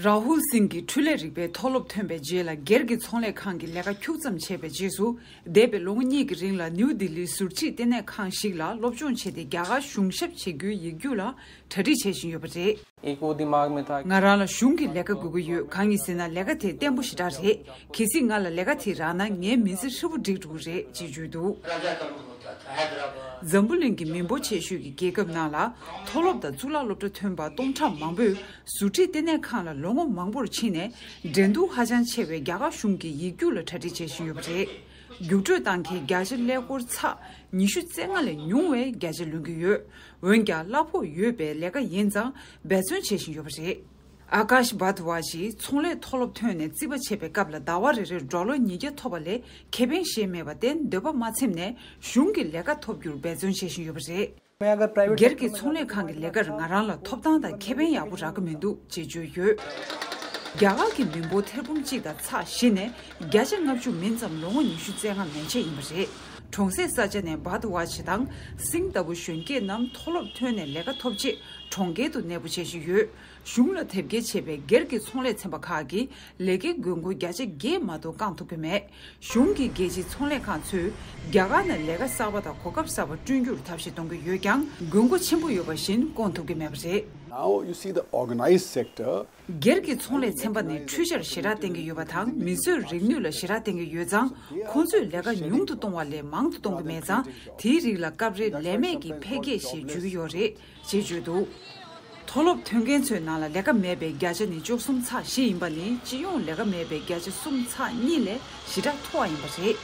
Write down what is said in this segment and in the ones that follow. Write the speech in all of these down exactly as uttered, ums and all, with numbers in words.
རཱ་ཧུལ་སིང་གིས་འཕྲུལ་ལས་རིག་པའི་མཐོ་སློབ་ཐོན་པའི་རྗེས་ལ། སྒེར་གྱི་ཚོང་ལས་ཁང་གི་ལས་ཀ་ཁྱུག་ཙམ་བྱས་པའི་རྗེས་སུ། འདས་པའི་ལོ་ངོ་གཉིས་ཀྱི་རིང་ལ་ནིའུ་ལྡི་ལིའི་ཟུར་ཁྲིད་ལྟེ་གནས་ཁང་ཞིག་ལ་སློབ་སྦྱོང་བྱས་ཏེ། རྒྱ་གར་གཞུང་ཞབས་བྱེད་རྒྱུའི་ཡིག་རྒྱུགས་ལ་གྲ་སྒྲིག་བྱེད་བཞིན་ཡོད་པ་རེད། एक वो दिमाग में था कि ང་རང་ལ་གཞུང་གི་ལས་ཀ་དགོས་ཀྱི་ཡོད། གང་ཡིན་ཟེར་ན་ལས་ཀ་དེ་བརྟན་པོ་ཞེ་དྲག་རེད། གལ་སྲིད་ང་ལ་ལས་ཀ་དེ་རག་ན་ངའི་མི་ཚེ་ཧྲིལ་པོ་འགྲིག་འགྲོ་གི་རེད་ཅེས་བརྗོད་འདུག། འཛམ་བུ་གླིང་གི་མི་འབོར་ཆེ་ཤོས་ཀྱི་རྒྱལ་ཁབ་ནང་ལ་མཐོ་སློབ་དང་གཙུག་ལག་སློབ་གྲྭ་ཐོན་པ་སྟོང་ཕྲག་མང་པོས་ཟུར་ཁྲིད་ལྟེ་གནས་ཁང་ལ་ལོ་ངོ་མང་པོར་ཕྱིན་ནས། འགྲན་བསྡུར་ཧ་ཅང་ཆེ་བའི་རྒྱ་གར་གཞུང་གི་ཡིག་རྒྱུགས་ལ་གྲ་སྒྲིག་བྱེད་བཞིན་ཡོད་པ་རེད། རྒྱུགས་སྤྲོད་བཏང་མཁན་བརྒྱ་ཆ་ཀླད་ཀོར་ཚེག་ཉི་ཤུ་རྩ་ལྔ་ལས་ཉུང་བའི་བརྒྱ་ཆ་ལོན་གྱི་ཡོད། འོན་ཀྱང་། གླ་ཕོགས་ཡོད་པའི་ལས་ཀ་ཡིན་ཙང་འབད་བརྩོན་བྱེད་བཞིན་ཡོད་པ་རེད། ཨ་ཀཱཤ་བྷར་དི་ཝཱཇ་ཡིས་ཚོང་ལས་མཐོ་སློབ་ཐོན་ནས་རྩིས་པ་བྱེད་པའི་སྐབས་ལ། ཟླ་བ་རེ་རེར་ཌོ་ལར་ཉིས་བརྒྱ་ཐོབ་པ་ལས་ཁེ་ཕན་བཞེས་མེད་པར་བརྟེན། འདོད་པ་མ་ཚིམས་ནས་གཞུང་གི་ལས་ཀ་ཐོབ་རྒྱུར་འབད་བརྩོན་བྱེད་བཞིན་ཡོད་པ་རེད། སྒེར་གྱི་ཚོང་ལས་ཁང་གི་ལས་ཀར་ང་རང་ལ་ཐོབ་ཐང་དང་ཁེ་ཕན་ཡག་པོ་རག་གི་མི་འདུག་ཅེས་བརྗོད་ཡོད། རྒྱ་གར་གྱི་མི་འབོར་ཐེར་འབུམ་གཅིག་དང་ཚེག་བཞི་ནས་བརྒྱ་ཆ་ལྔ་བཅུ་མིན་ཙམ་ལོ་ངོ་ཉི་ཤུ་རྩ་ལྔ་མན་ཆད་ཡིན་པ་རེད། གྲོང་གསེབ་ས་ཆ་ནས་བྷར་དི་ཝཱཇ་དང་སིང་ལྟ་བུ་གཞོན་སྐྱེས་རྣམས་མཐོ་སློབ་ཐོན་ནས་ལས་ཀ་ཐོབ་ཆེད་གྲོང་ཁྱེར་དུ་གནས་སྤོ་བྱེད་བཞིན་ཡོད། གཞུང་ལ་དེབ་སྐྱེལ་བྱས་པའི་སྒེར་གྱི་ཚོང་ལས་ཚན་པ་ཁག་གིས་ལས་ཀའི་དགོས་མཁོ་བརྒྱ་ཆ་བརྒྱད་མ་གཏོགས་བསྐང་ཐུབ་ཀྱི་མེད། གཞུང་གི་རྒྱལ་སྤྱིའི་ཚོང་ལས་ཁང་ཚོས་རྒྱ་གར་ནང་ལས་ཀ་གསར་པ་དང་གོ་སྐབས་གསར་པ་བསྐྲུན་རྒྱུར་ཐབས་ཤེས་གཏོང་གི་ཡོད་ཀྱང་། དགོས་མཁོ་ཆེན་པོ་ཡོད་པ་བཞིན་བསྐང་ཐུབ་ཀྱི་མེད་པ་རེད། Now you see the organized sector. སྒེར་གྱི་ཚོང་ལས་ཚན་པ་ནི་འཕྲུལ་ཆར་ཞེ་དྲག་བརྟེན་གྱི་ཡོད་པ་དང་། མིས་བཟོས་རིག་ནུས་ལ་ཞེ་དྲག་བརྟེན་གྱི་ཡོད་ཙང་། ཁོང་ཚོས་ལས་ཀ་ཉུང་དུ་གཏོང་བ་ལས་མང་དུ་གཏོང་གི་མེད་ཙང་། དེའི་རིགས་ལ་སྐབས་རེ་ལས་མེད་ཀྱི་འཕེལ་རྒྱས་ཞེས་བརྗོད་ཀྱི་ཡོད་རེད། ཅེས་བརྗོད་འདུག། མཐོ་སློབ་ཐོན་མཁན་ཚོའི་ནང་ལ་ལས་ཀ་མེད་པའི་བརྒྱ་ཆ་ནི་བཅུ་གསུམ་ཚེག་བཞི་ཡིན་པ་ནི། སྤྱི་ཡོངས་ལས་ཀ་མེད་པའི་བརྒྱ་ཆ་གསུམ་ཚེག་གཉིས་ལས་ཞེ་དྲག་མཐོ་བ་ཡིན་པ་རེད།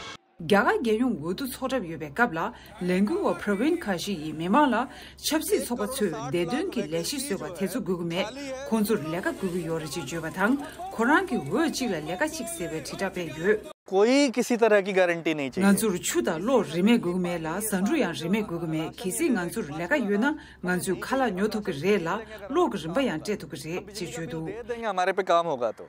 རྒྱ་གར་རྒྱལ་ཡོངས་འོས་བསྡུ་ཚོགས་གྲབས་ཡོད་པའི་སྐབས་ལ། ལས་འགུལ་བ་པྲ་ཝིན་ཁ་ཤི་ཡིས་མི་མང་ལ། ཆབ་སྲིད་ཚོགས་པ་ཚོས་བདེ་དོན་གྱི་ལས་གཞི་བཟོས་པ་དེ་ཚོ་དགོས་ཀྱི་མེད། ཁོང་ཚོར་ལས་ཀ་དགོས་ཀྱི་ཡོད་རེད་ཅེས་བརྗོད་པ་དང་། ཁོ་རང་གིས་འོས་གཅིག་ལ་ལས་ཀ་གཅིག་ཟེར་བའི་དྲིལ་བསྒྲགས་སྤེལ་ཡོད། कोई किसी तरह की गारंटी नहीं चाहिए। ང་ཚོར་ཆུ་དང་གློག་རིན་མེད་དགོས་ཀྱི་མེད་ལ། ཟ་འབྲུ་ཡང་རིན་མེད་དགོས་ཀྱི་མེད། གལ་སྲིད་ང་ཚོར་ལས་ཀ་ཡོད་ན། ང་ཚོས་ཁ་ལག་ཉོ་ཐུབ་ཀྱི་རེད་ལ། གློག་གི་རིན་པ་ཡང་སྤྲད་ཐུབ་ཀྱི་རེད་ཅེས་བརྗོད་འདུག། दे देंगे, हमारे पे काम होगा तो।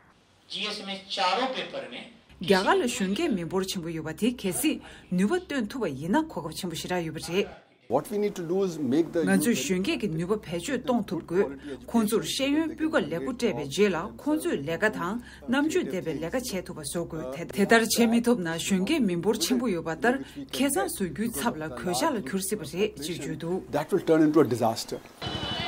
जीएस में चारों पेपर में རྒྱ་གར་ལ་གཞོན་སྐྱེས་མི་འབོར་ཆེན་པོ་ཡོད་པ་དེ་གལ་སྲིད་ནུས་པ་བཏོན་ཐུབ་པ་ཡིན་ན་གོ་སྐབས་ཆེན་པོ་ཞེ་དྲག་ཡོད་པ་རེད། What we need to do is make the ང་ཚོས་གཞོན་སྐྱེས་ཀྱི་ནུས་པ་བེད་སྤྱོད་གཏོང་ཐུབ་དགོས། ཁོང་ཚོར་ཤེས་ཡོན་སྤུས་ཀ་ལེགས་པོ་སྤྲད་པའི་རྗེས་ལ། ཁོང་ཚོས་ལས་ཀ་དང་རྣམ་དཔྱོད་ལྡན་པའི་ལས་ཀ་བྱེད་ཐུབ་པ་བཟོ་དགོས། དེ་དེ་ལྟར་བྱེད་མི་ཐུབ་ན། གཞོན་སྐྱེས་མི་འབོར་ཆེན་པོ་ཡོད་པ་ལྟར་ཁེ་བཟང་བཟོ་རྒྱུའི་ཚབ་ལ་གོད་ཆག་ལ་འགྱུར་སྲིད་པ་རེད་ཅེས་བརྗོད་འདུག། That will turn into a disaster.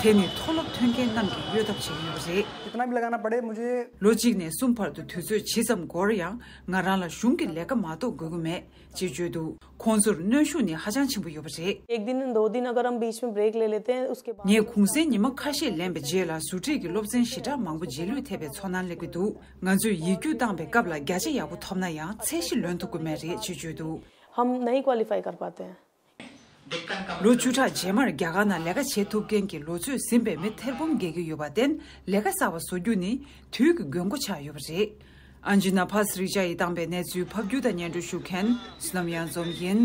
དེ་ནི་མཐོ་སློབ་ཐོན་མཁན་རྣམས་ཀྱིས་གཡོལ་ཐབས་བྱེད་ཀྱི་ཡོད་པ་རེད། कितना भी लगाना पड़े मुझे ལོ་གཅིག་ནས་གསུམ་བར་དུ་དུས་ཚོད་ཇི་ཙམ་འགོར་ཡང་། ང་རང་ལ་གཞུང་གི་ལས་ཀ་མ་གཏོགས་དགོས་ཀྱི་མེད་ཅེས་བརྗོད་འདུག། ཁོང་ཚོར་གནོན་ཤུགས་ནི་ཧ་ཅང་ཆེན་པོ་ཡོད་པ་རེད། एक दिन दो दिन अगर हम बीच में ब्रेक ले लेते हैं, उसके बाद ངས་གུང་སེང་ཉི་མ་ཁ་ཤས་ལེན་པའི་རྗེས་ལ་ཟུར་ཁྲིད་ཀྱི་སློབ་ཚན་ཞེ་དྲག་མང་པོ་རྗེས་ལུས་ཐེབས་པའི་ཚོར་སྣང་སླེབས་ཀྱི་འདུག། ང་ཚོས་ཡིག་རྒྱུགས་བཏང་པའི་སྐབས་ལ་བརྒྱ་ཆ་ཡག་པོ་ཐོབ་ན་ཡང་ཚད་གཞི་ལོན་ཐུབ་ཀྱི་མེད་རེད་ཅེས་བརྗོད་འདུག། हम नहीं क्वालिफाई कर पाते हैं। ལོ་བཅུ་ཕྲག་རྗེས་མར་རྒྱ་གར་ནང་ལས་ཀ་བྱེད་ཐུབ་མཁན་གྱི་ལོ་ཚོད་ཟིན་པའི་མི་ཐེར་འབུམ་བརྒལ་གྱི་ཡོད་པར་བརྟེན། ལས་ཀ་གསར་པ་བཟོ་རྒྱུ་ནི་དུས་ཀྱི་དགོས་མཁོ་ཆགས་ཡོད་པ་རེད། ཨན་ཇི་ན་ཕ་སི་རི་ཅ་ཡིས་བཏང་པའི་གནས་ཚུལ་ཕབ་སྒྱུར་དང་སྙན་སྒྲོན་ཞུ་མཁན་བསོད་ནམས་གཡང་འཛོམས་ཡིན།